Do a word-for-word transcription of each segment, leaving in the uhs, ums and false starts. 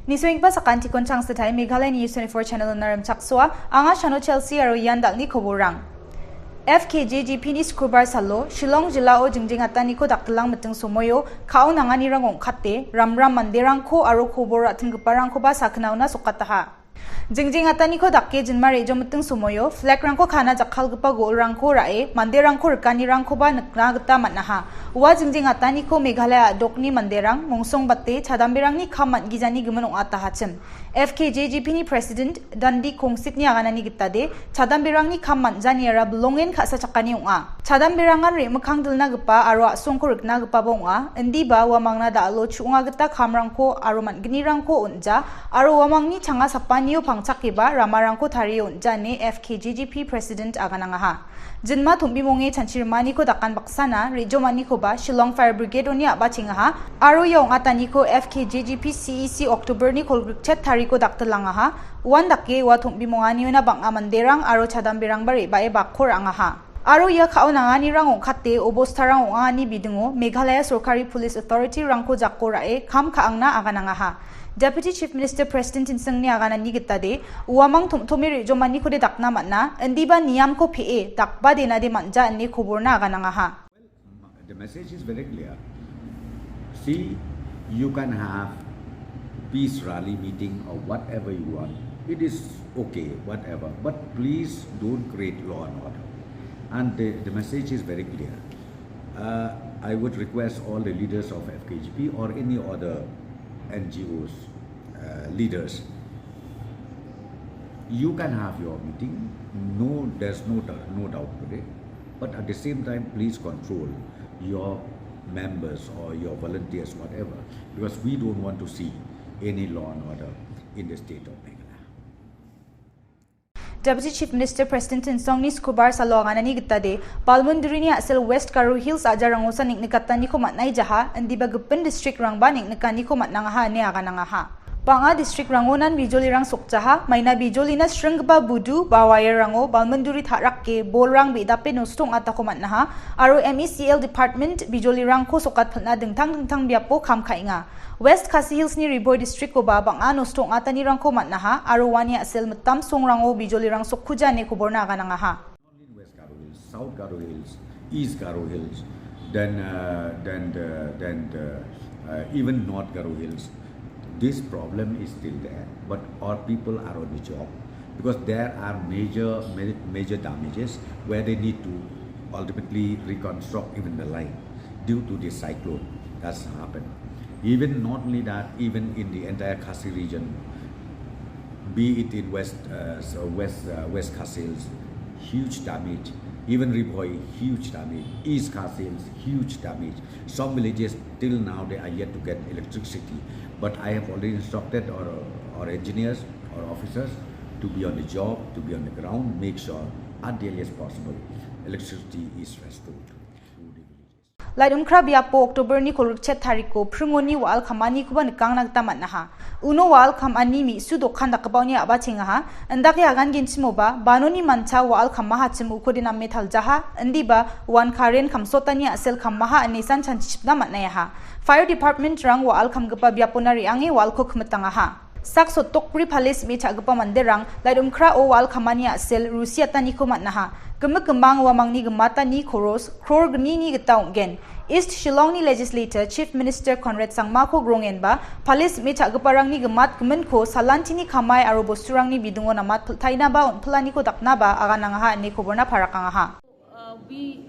Nisoenggipa sakantikon changsitai Meghalaya News twenty-four channel-ona rimchaksoa, anga Shano Chelsea aro ian dal·ni koborrang. F K J G P-ni Sukrobar salo Shillong jilao jingjeng ataniko daktilang miting somoio ka·o nanganirang ong·kate, ramram manderangko aro kobor ra·timgiparangkoba sakgnaona sokataha. Jingjeng ataniko dake jinma re·jo miting somoio flag-rangko kana jakkalgipa go·olrangko ra·e, manderangko rikanirangkoba nikna gita man·aha. Ua jingjeng ataniko Meghalaya a·dokni manderang mongsongbate chadamberangni kam man·gijani gimin ong·atahachim. F K J G P-ni President Dandi Kongsitni aganani gitade, chadamberangni kam man·janiara bilongen ka·sachakani ong·a. Chadamberangan re·mikkang dilnagipa aro a·songko riknagipaba ong·a. Indiba uamangna da·alo chu·onga gita kamrangko aro man·gnirangko on·ja, aro uamangni changa sapanio pangchakeba ramarangko tarie on·ja ine F K J G P President aganangaha. Jinma tombimonge chanchi rimaniko dakan baksana re·jomanikoba Shillong Fire Brigade-oni a·bachengaha, aro ia ong·ataniko F K J G P C E C October-ni kolgrikchet tariko daktilangaha. Uandake ua tombimonganiona bang·a manderang aro chadamberangba re·bae bakko ra·angaha. Aro ia ka·o nanganirang ong·kate obostarang ong·ani bidingo Meghalaya Sorkari Police Authority-rangko jako ra·e kam ka·angna aganangaha. Deputy Chief Minister Prestone Tynsongni aganani gitade, uamang tom·tome re·jomanikode dakna man·a, indiba niamko pe·e dakba denade man·ja ine koborna aganangaha. The message is very clear. See, you can have peace rally meeting or whatever you want. It is okay, whatever. But please don't create law and order. And the, the message is very clear. Uh, I would request all the leaders of F K G P or any other N G Os, uh, leaders, you can have your meeting. No, there's no dou-, no doubt today. But at the same time, please control your members or your volunteers, whatever, because we don't want to see any law and order in the state of Meghalaya. Deputy Chief Minister Prestone Tynsongni Sukrobar salo aganani gitade, Balmundurini a·sel West Garo Hills a·jarangosa neng·nikataniko man·aijaha, indiba gipin district-rangba neng·nikaniko man·angaha ine aganangaha. Bang·a district-rangonan bijolirang sokjaha, maina bijolina sringgipa budu ba wire-rango Balmunduri ta·rake bolrang be·dape nosto ong·atako man·aha, aro M E C L department bijolirangko sokatpilna dingtang dingtang biapo kam ka·enga. West Khasi Hills-ni Ri Bhoi district-koba bang·a nosto ong·atanirangko man·aha, aro uani a·sel mitam songrango bijolirang sokkuja ine koborna aganangaha. Not only in West Garo Hills, South Garo Hills, East Garo Hills, then, uh, then, uh, then, uh, uh, even North Garo Hills, this problem is still there. But our people are on the job because there are major, ma-, major damages where they need to ultimately reconstruct even the line due to this cyclone that's happened. Even not only that, even in the entire Khasi region, be it in West, uh, so West, uh, West Khasi Hills, huge damage. Even Ri Bhoi, huge damage. East Khasi Hills, huge damage. Some villages till now they are yet to get electricity. But I have already instructed our, our engineers, our officers to be on the job, to be on the ground, make sure as early as possible electricity is restored to the villages. Lait Umkra biapo October-ni kolgrikchet tariko pringoni wa·al kamanikoba nikangna gita man·aha. Uno wa·al kamani me·su dokan dakgipaoni a·bachengaha. Indake agangenchimoba, banoni manta wa·al kamahachim ukode name taljaha, indiba uan karen kamsotani a·sel kamaha ine san chanchichipna man·aiaha. Fire department-rang wa·al kamgipa biapona re·ange wa·alko kimitangaha. Sak sotokbri pale sim·e cha·gipa manderang Lait Umkrao wa·al kamani a·sel rusiataniko man·aha. Gimik gimang uamangni gimatani koros kror gnini gita ong·gen. East Shillongni legislator Chief Minister Conrad Sangmako grongenba pale sim·e cha·giparangni gimat giminko salantini kamai aro bosturangni bidingo namat pil-, tainaba on·pilaniko daknaba aganangaha ine koborna parakangaha. Uh, we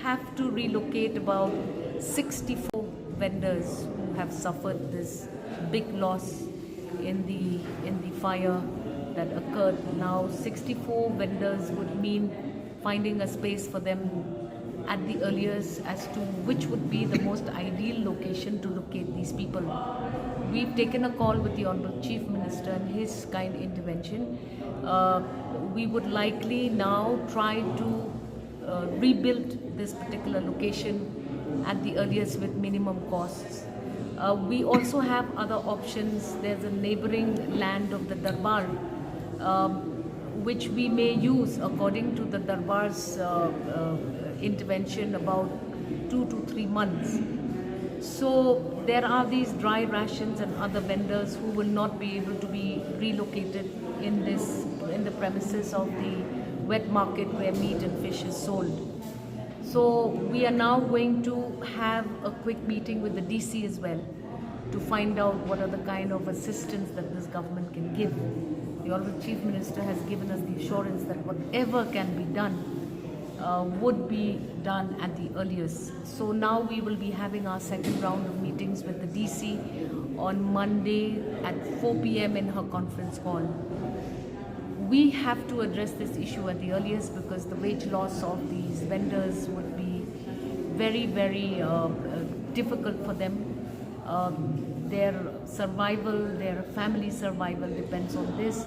have to relocate about sixty-four vendors who have suffered this big loss in the, in the fire that occurred. Now, sixty-four vendors would mean finding a space for them at the earliest as to which would be the most ideal location to locate these people. We've taken a call with the Honorable Chief Minister and his kind intervention. Uh, we would likely now try to, uh, rebuild this particular location at the earliest with minimum costs. Uh, we also have other options. There's a neighboring land of the Darbar, um, which we may use according to the Darbar's, uh, uh, intervention, about two to three months. So there are these dry rations and other vendors who will not be able to be relocated in this, in the premises of the wet market where meat and fish is sold. So we are now going to have a quick meeting with the D C as well to find out what are the kind of assistance that this government can give. The Honorable Chief Minister has given us the assurance that whatever can be done, uh, would be done at the earliest. So now we will be having our second round of meetings with the D C on Monday at four p m in her conference hall. We have to address this issue at the earliest because the wage loss of these vendors would be very, very, uh, uh, difficult for them. Um, their survival, their family survival depends on this.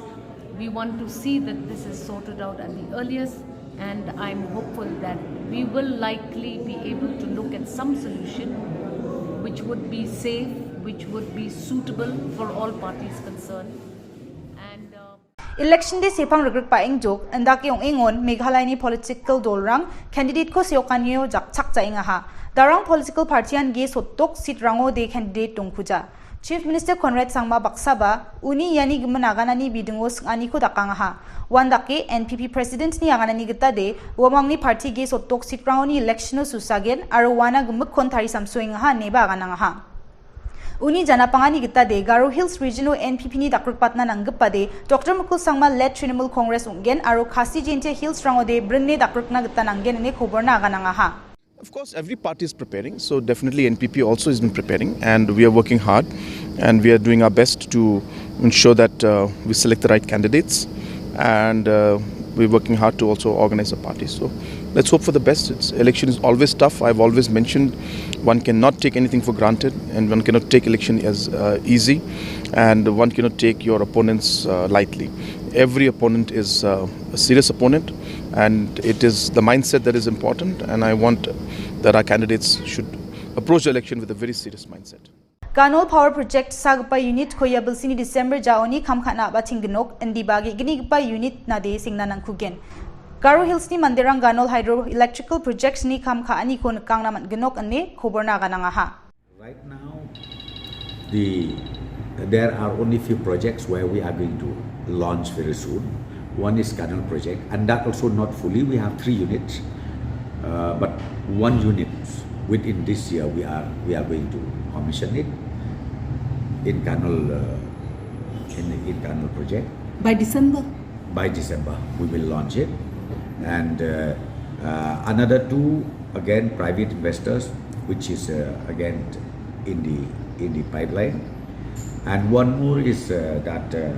We want to see that this is sorted out at the earliest, and I'm hopeful that we will likely be able to look at some solution which would be safe, which would be suitable for all parties concerned. And, uh, Election day sepangrikgipa ingjok, indake ong·engon Meghalayani political dolrang candidate-ko seokanio jak-, chakjaengaha. Darang political party-an ge sotdok seat-rango de candidate dongkuja. Chief Minister Conrad Sangma baksaba, uni iani gimin aganani bidingo sing·aniko dakangaha. Uandake N P P President-ni aganani gita de, uamangni party ge sotdok seat-rangoni election-o susagen aro uana gimikkon tarisamsoengaha ineba aganangaha. Uni janapangani gita de, Garo Hills Region-o N P P-ni dakrikpatna nanggipa de, Doctor Mukul Sangma led Trinamool Congress ong·gen aro Khasi Jaintia Hills-rango de bringne dakrikna gita nanggen ine koborna aganangaha. Of course, every party is preparing, so definitely N P P also has been preparing, and we are working hard, and we are doing our best to ensure that, uh, we select the right candidates, and, uh, we're working hard to also organize a party. So let's hope for the best. It's, election is always tough. I've always mentioned one cannot take anything for granted, and one cannot take election as, uh, easy, and one cannot take your opponents, uh, lightly. Every opponent is, uh, a serious opponent, and it is the mindset that is important, and I want that our candidates should approach the election with a very serious mindset. Ganol Power Project sagipa unit-ko ia bilsini December jaoni kam ka·na a·bachengginok, indiba ge·gnigipa unit-nade sengna nangkugen. Garo Hills-ni manderang Ganol Hydro Electrical Project-ni kam ka·aniko nikangna man·ginok ine koborna aganangaha. Right now, the, there are only few projects where we are going to launch very soon. One is Ganol project, and that also not fully. We have three units, uh, but one unit within this year we are, we are going to commission it in Ganol, uh, in, in Ganol project. By December? By December, we will launch it. And, uh, uh, another two, again, private investors, which is, uh, again in the, in the pipeline. And one more is, uh, that, uh,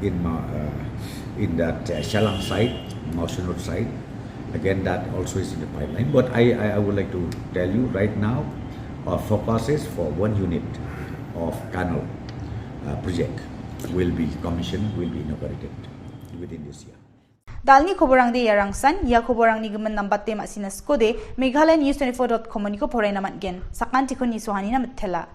in Ma-, uh, in that, uh, Shalang side, Mawshynrut side. Again, that also is in the pipeline. But I, I, I would like to tell you right now, our focus is for one unit of Ganol, uh, project will be commissioned, will be inaugurated within this year. Dalni koborangde iarangsan, ia koborangni gimin nambate ma·sina skode, Meghalaya News twenty-four dot com-oniko poraina man·gen. Sakantikon Nisohanina mitela.